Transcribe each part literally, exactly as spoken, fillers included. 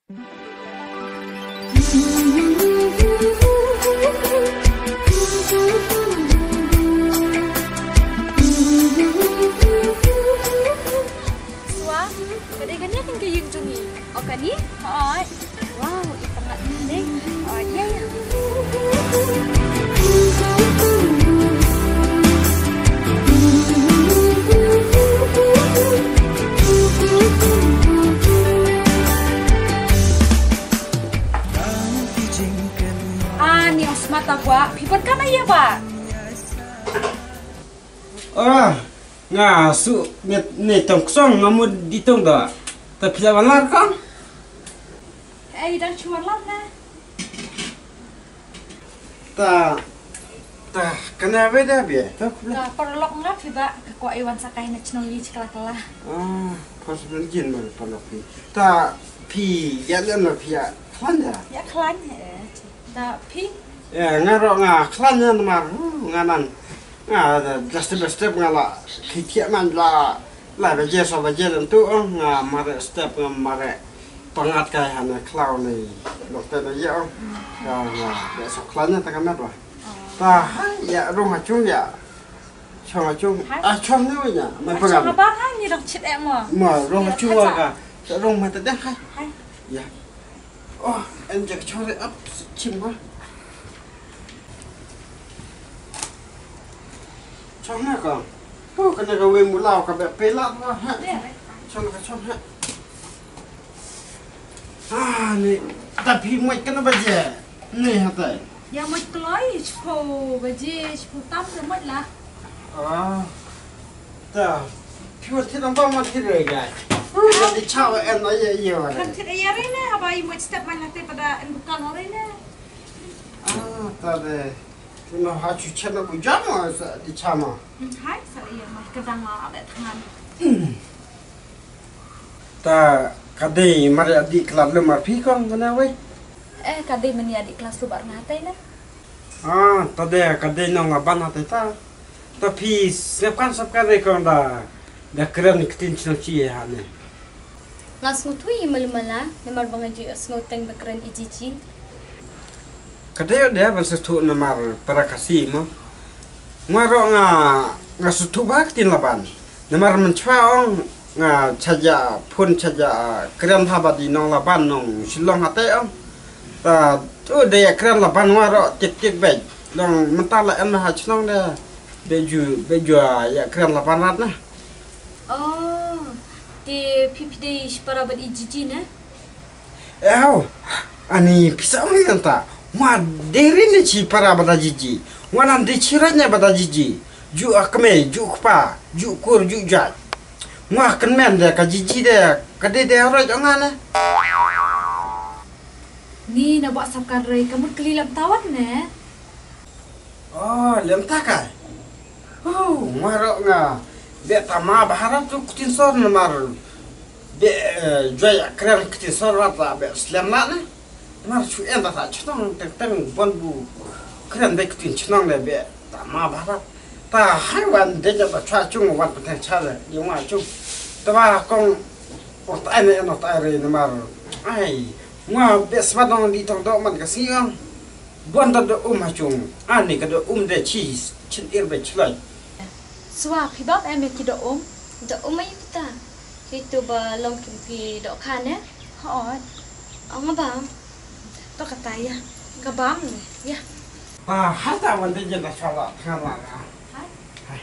Sua, ka dei kane kan ka ïing jong ngi. O kane? Hooid. Wow, i pyngat ding. O ïa ïa. Ani ong smat ta kwah, phi pat kam ïa ba. Ora, nga su met ne tong ksong nga mut di tong da. Ta phi la wan lar kong? Ei, dang shu wan lar na. Ta, ta, kane ba da bia. Ta, kule. Ta, paralok nga phi ba, ka ko ai wan sa kai na chnong yi chikla kala. Ah, pas ben jin ma paralok phi. Ta, phi, ya lem na phi ya, klan ya? Ya klan, eh. Ta, phi? Ya, nga ro nga, klan ya namar, uh, nga nan. Nga, da, da step by step nga la, ki tiak man la, la baje, so baje dan tu, oh, nga mare step, nga mare. Pangat kai hana khlaw ni. Doktor ni ya, oh. Ya, nga, ya so klan ya ta ka met wa. Ta, hai, ya, rung ha chung ya. Chong ha chung. Hai. Ah, chong ni wa ya. Ma chong ha ba hai ni rong chit eh mo. Ma, rong ha chung wa ka. Sa rong ma ta deh hai. Hai. Ya. Oh, en je ka chong re ap chim ba. Chong na ka. Oh, ka na ka wei mu lau ka be pe la ba ha. Chong ka chong ha. Ah, ni, ta phi mai ka na ba je. Ni ha tai. Ya mai kloi, chpo ba je, chpo tam ka mai la. Ah. Ta. Phi wa thit nang ba ma thit re ga. Ka di chaw en na ye ye wa. Kan thit ya re ne, haba i mo step man na te pada en bukan re ne. Ah, ta de. Phi no ha chu chen na bu jam ma sa di cha ma. Hmm, hai sa ya ma ka dang ma abe thangan. Ta ka dei mar ya di klas lu mar phi kong kana wei. Eh, ka dei mani ya di klas lu bar nga tai na. Ah, ta de ka dei nong la ban ha tai ta. Ta phi sngap kan sngap kan re kong da, da kren ktien chnong chi ha ne. Nga sngewthuh ïa i Malimala, namar ba nga ju sngewteng ba kren i Jiji. Ka dei de ban sngewthuh namar para Khasi mo. Nga ro nga, nga sngewthuh ba ktien Laban. Namar mynchwa ong nga chaja phone chaja kren ha ba di nong Laban nong Shillong hate ong. Ta tu de kren Laban nga ro tik tik bej. Long mynta la en ha chnong de. Be ju, be ju ya kren Laban rat na. Oh, te phi phi dei shipara bad i Jiji ne? Ew, ani pisa ong ni ta. Wa dei ri ne shipara bad i Jiji. Wa nan dei shiraj ne bad i Jiji. Ju akme, ju kpa, ju kur, ju jaj. Wa kynmen de ka Jiji de, ka dei de raj ong ne. Ni na ba sap kan rei ka mut kli lam tawat ne. Oh, lem ta kai. Oh, nga ro nga. Be tama baharat tu kutin sor namar. Be, eh, joi kren kutin sor rat la be slem la ne. Namar chu en ta ta chnong teng teng bon bu. Kren be kutin chnong le be tama baharat. Ta hai wan de ja ta cha chung wan pateng cha le. Yung wa chung. Ta ba kong. Oh, ta ne no ta re namar. Ai, nga be sma dong di tong do man ka si ong. Buan da da um ha chung, ani ka da um de chi, chin ir be chlai. Swa, phi bam em ki da um? Da um ai pita. Ki tu ba long kim phi do khan eh? Hooid. Ong bam. To kata ya. Ka bam ne. Ya. Ah, ha ta wan de jen da sala khan la. Hai. Hai.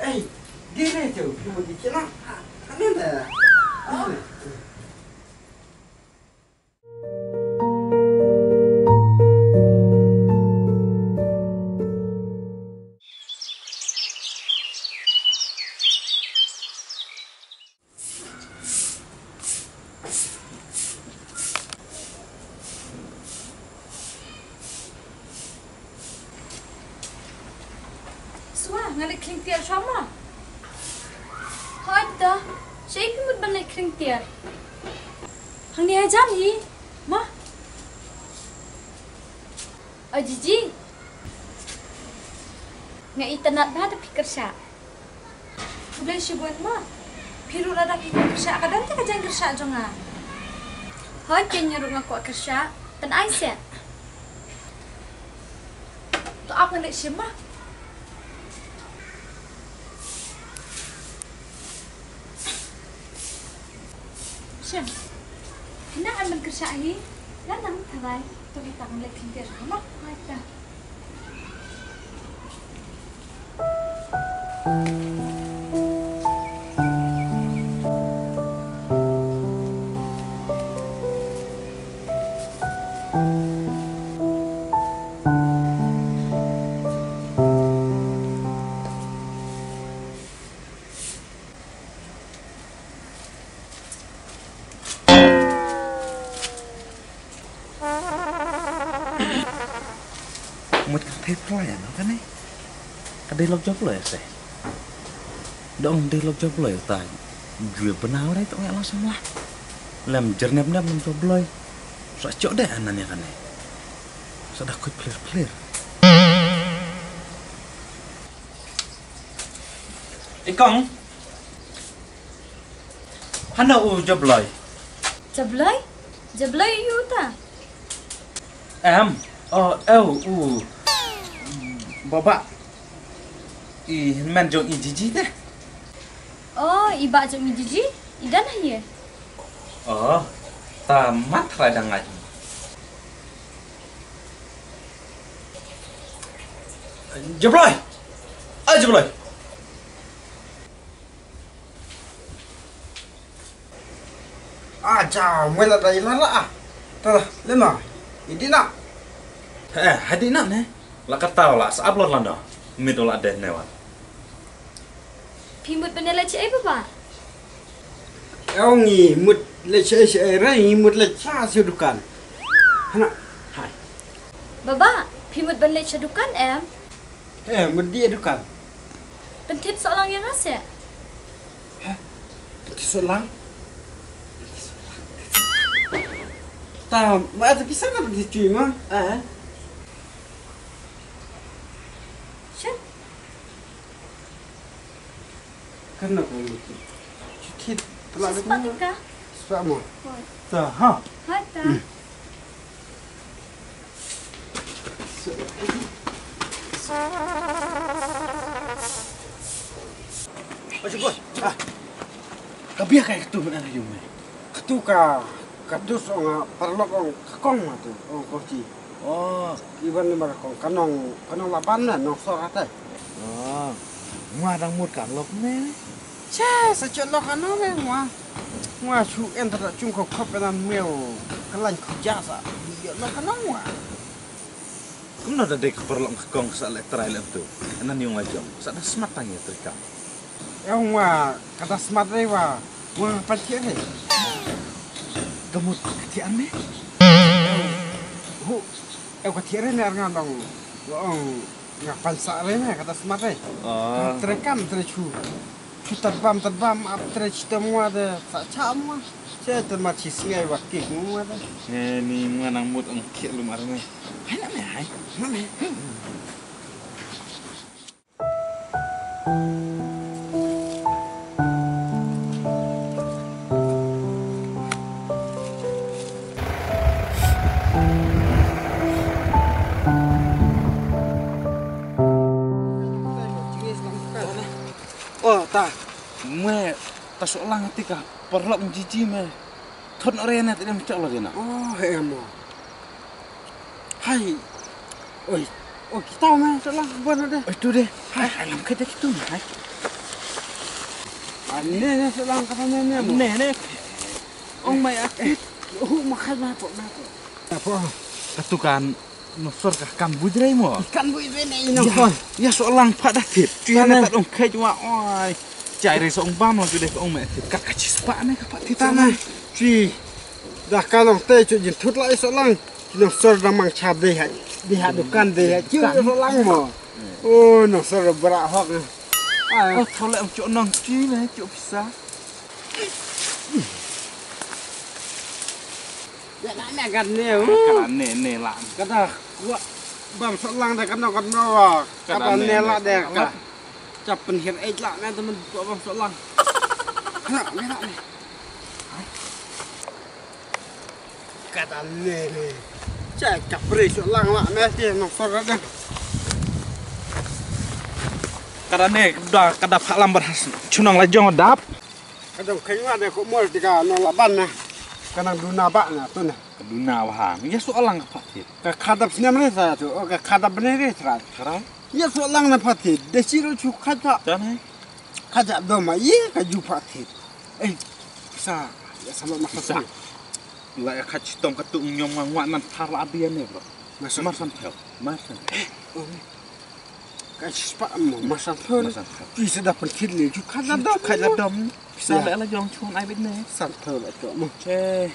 Ei, di re tu, phi mo di chena. Ha, ha ne ne. Swa, nga leit khring tiar sha ma. Hooid to, shaei phi mut ban leit khring tiar? Hangne hajan hi, ma. O Jiji. Nga itynnad bha da phi kyrshah. Khublei shibun ma. Phi ruh lada phi kwah kyrsha, ka don te ka jingkyrsha jong nga. Hooid, kein nga ruh nga kwah kyrsha. Pynai seh. To ap nga leit shim ma. Shim. Hynda em ban kyrsha hi. Nga nang tharai. To kita nga leit khyndiat ma. Hooid ta. Mut ka thei phlai ano kane. Ka dei lok job loi ase. Dong dei lok job loi uta. Jwe bnau dei tong ya lang samla. Lem jernep nep lem job loi. Sa chok dei anan ya kane. Sa da kut plir plir. Ikong. Hana u job loi. Job loi? Job loi ïa uta? Em, oh, eu, u. Baba. I hynmen jong i Jiji te. Oh, i bah jong i Jiji? I don ha ïa? Oh, ta mat trai dang ngai. Job loi. Ah, job loi. Ah, ja, mwen la dai la la ah. Ta la, lema. Idina. Eh, hadina ne. La kata la sa upload la no. Mit la deh ne wa. Phi mut ban leit shaei baba? Eo ngi mut leit shaei shaei re, ngi mut leit sha sha dukan. Hana. Hai. Baba, phi mut ban leit sha dukan em? Eh, mut di dukan. Pyntip sohlang ïa nga seh. Heh? Pyntip sohlang? Ta, ma ata pisa na pyntip chui ma? Eh? Shet. Kan na ko. Chutit pla. Spah ka? Spah mo. Hoi. Ta ha. Ha ta. Hmm. Ayo boy. Ah. Ka bia kai katu mana yung me. Katu ka, katu song paralok ong ka kong ma tu, ong kong chi. Oh. Iban ni mara kong, ka nong, ka nong laban na, nong sor ate. Oh. Ngwa dang mut ka lok ne. Che, sa chot lok ano ne ngwa. Ngwa chu en ta chung ko khop en an meu. Ka lain khu ja sa. Yo lok ano ngwa. Kumno da dei ka paralok ka kong sa le trai lem tu. Anan yung la jong. Sa da smat tang ya trikam. Eo wa, ka da smat re wa. Wa ka pan thiah re. Ka mut ka thiah ne? Hu, eo ka thiah re ne ar nga dong. Wa ong nga pan sa re ne, ka da smat re. Ah. Tre kam, tre chu. Chu tat bam, tat bam, ap tre chi tam wa de, sa cha mwa. Che te ma chi sngai wa kik mwa de. He ni mwa nang mut ong thiah lum ar ne. Hai na me hai. Na me. Oh, ta. Mwe, ta sohlang tika. Paralok jiji me. Thon ore na, tidak mencolok na. Oh, he mo. Hai. Oi. Oh, kita me sohlang buan deh. Oi, tu deh. Hai, alam kita gitu me. Hai. Ane ne sohlang kata ne ne mo. Ne ne. Ong mai akit. Oh, makai mai po mai po. Apa? Katukan. Nusor ka kan buidrei mo. Kan buidrei ne ino kon. Ya sohlang pha da thip. Tu ya ne tat ong khet wa oi. Chai re song bam la tu deh ong me thip. Ka ka chi spa ne ka pha thip ta ne. Chi. Da ka long te chu jin thut lai sohlang. Nusor da mang cha dei ha. Dei ha dukan dei ha. Chi sohlang mo. Oh nusor bra hok. Ah, thole ong chu nong chi ne chu pisa. Ya na na gat ne. Ka ne ne la. Ka da wa bam sohlang da ka no ka no wa. Ka da ne la de ka. Chap pen hir ej la ne temen wa bam sohlang. Kena, kena ni. Kata le le. Cek kapre so lang la me ti nong sor da. Kata ne da kata pha lam bar chunang la jong dap. Ka dong kheiñ wa de ko mol ti ka no la ban na. Ka nang duna ba na tu na. Ka duna wa ha. Ya so lang ka pha thied. Ka khadap snem re sa tu. O ka khadap ne re sa. Kara. Ya so lang na pha thied. De siro chu kha cha. Cha ne. Kha cha do ma ye ka ju pha thied. Eh. Sa. Ya sa lo ma sa. Sa. La ya kha chi tong ka tu nyom nga ngwa nan thar la abia ne bro. Ma sa. Ma san thel. Ma san. Oh. Ka shispa mo, ma san thon. Ma san thon. Pisa da pynthit le, ju khat la dom. Khat la dom. Pisa le la jong chun ai bit ne. San thon la to mo. Che.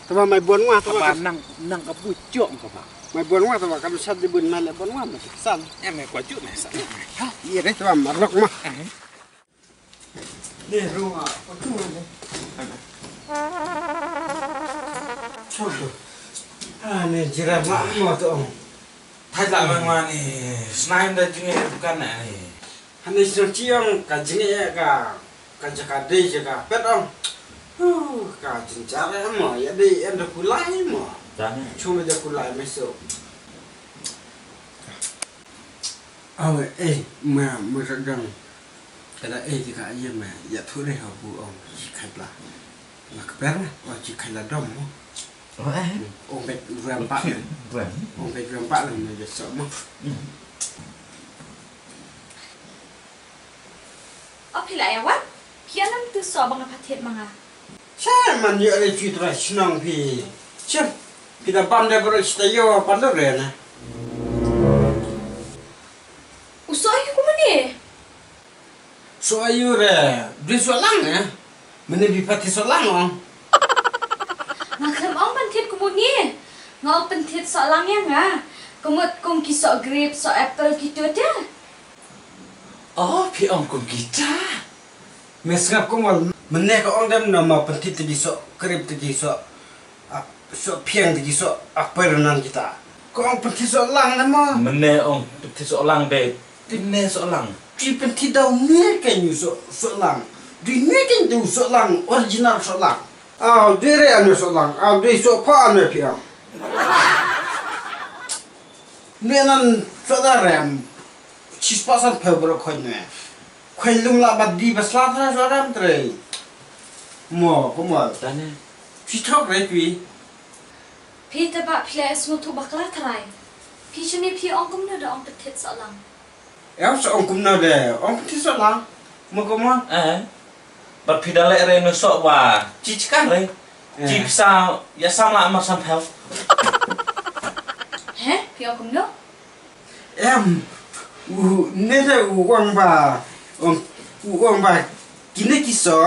Tama mai bon wa tama. Tama nang nang ka bu chok ka ba. Mai bon wa tama ka sat di bun mai le bon wa ma san. Em ko ju ne san. Ha, ye re tama marok ma. Eh. Ni rung ah, patu ni. Chok tu. Ah, ni jiran ma mo tu ong. Thaj la mang ma ni, snaim da jingeh bukan na ni. Hani sing chiang ka jingeh ka, ka jaka dei jaka pet ong. Huh, ka jinjar eh mo, ya dei en da kulai mo. Chum da kulai meso. Awe, eh, ma, ma ka gang. Kada eh ti ka ye ma, ya thu re ha bu ong chi khat la. La ka per na, o chi khat la dom mo. Oh, eh. Ong bet ruam pa. Ruam. Ong bet ruam pa la ma ya so mo. O phi la ya wan? Phi anam tu so bang pha thied ma nga. Cha man ïoh re chui trai shnong phi. Cha phi da bam da bro chita yo pan da re na. U so ayu kumne? So ayu re. Dui so lang eh. Mene bi pati so lang ong. Nga khlem ong pynthit kumne. Nga ong pynthit so lang ya nga. Kumut kum ki so grape so apple ki tu te. Oh, phi ong kum kita. Me sngap kumol, mene ka ong dem na ma pynthit tegi so, krip tegi so, ap, so phiang tegi so, apel nan kita. Ka ong pynthit so lang na ma. Mene ong pynthit so lang de, ti mene so lang. Ti pynthit daw ne ka nyu so, so lang. Di ne ka nyu so lang, original so lang. Aw, di re ane so lang, aw, di so pa ane phiang. Mbe nan so da rem. Chispah san phew bro khoi ne. Khoi lum la bad di bas la thra so rem tre. Mo, ko mo. Tane. Chi thok re tui. Phi te ba phi le sngewthuh bakla thrai. Phi shini phi ong kumno da ong pynthit so lang. Em so ong kumno de, ong pynthit so lang. Mo ko mo. Eh. Bad phi da leh re no sok wa chi chkan re. Chi pisa ya sam la mar san phew. He? Phi ong kumno? Em, u ne de u wang ba, um, u wang ba kine ki so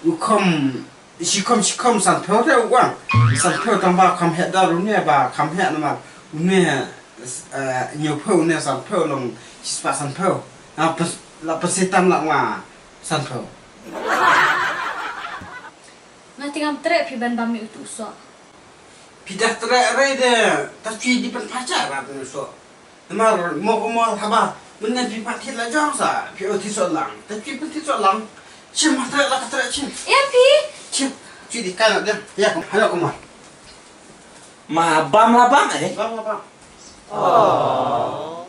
u khom, shi khom shi khom san phew de u wang. San phew tang ba kham he dar u ne ba kham he namar u ne, eh, nyo phew ne san phew long shi spa san phew. La pes, la pesitam la wa. San phew. Nga te ngam treh phi ban bam ïa utu u soh. Phi dah treh re de, ta shu di pynpacha rat ne u soh. Namar mo ko mo haba, mynne phi pat thit la jong sa, phi o thit soh lang. Ta shu pynthit soh lang. Chim ma treh la ka treh chim. Em phi? Chim. Shu di kan de. Ya, halo ko mo. Ma bam la bam eh. Bam la bam. Oh.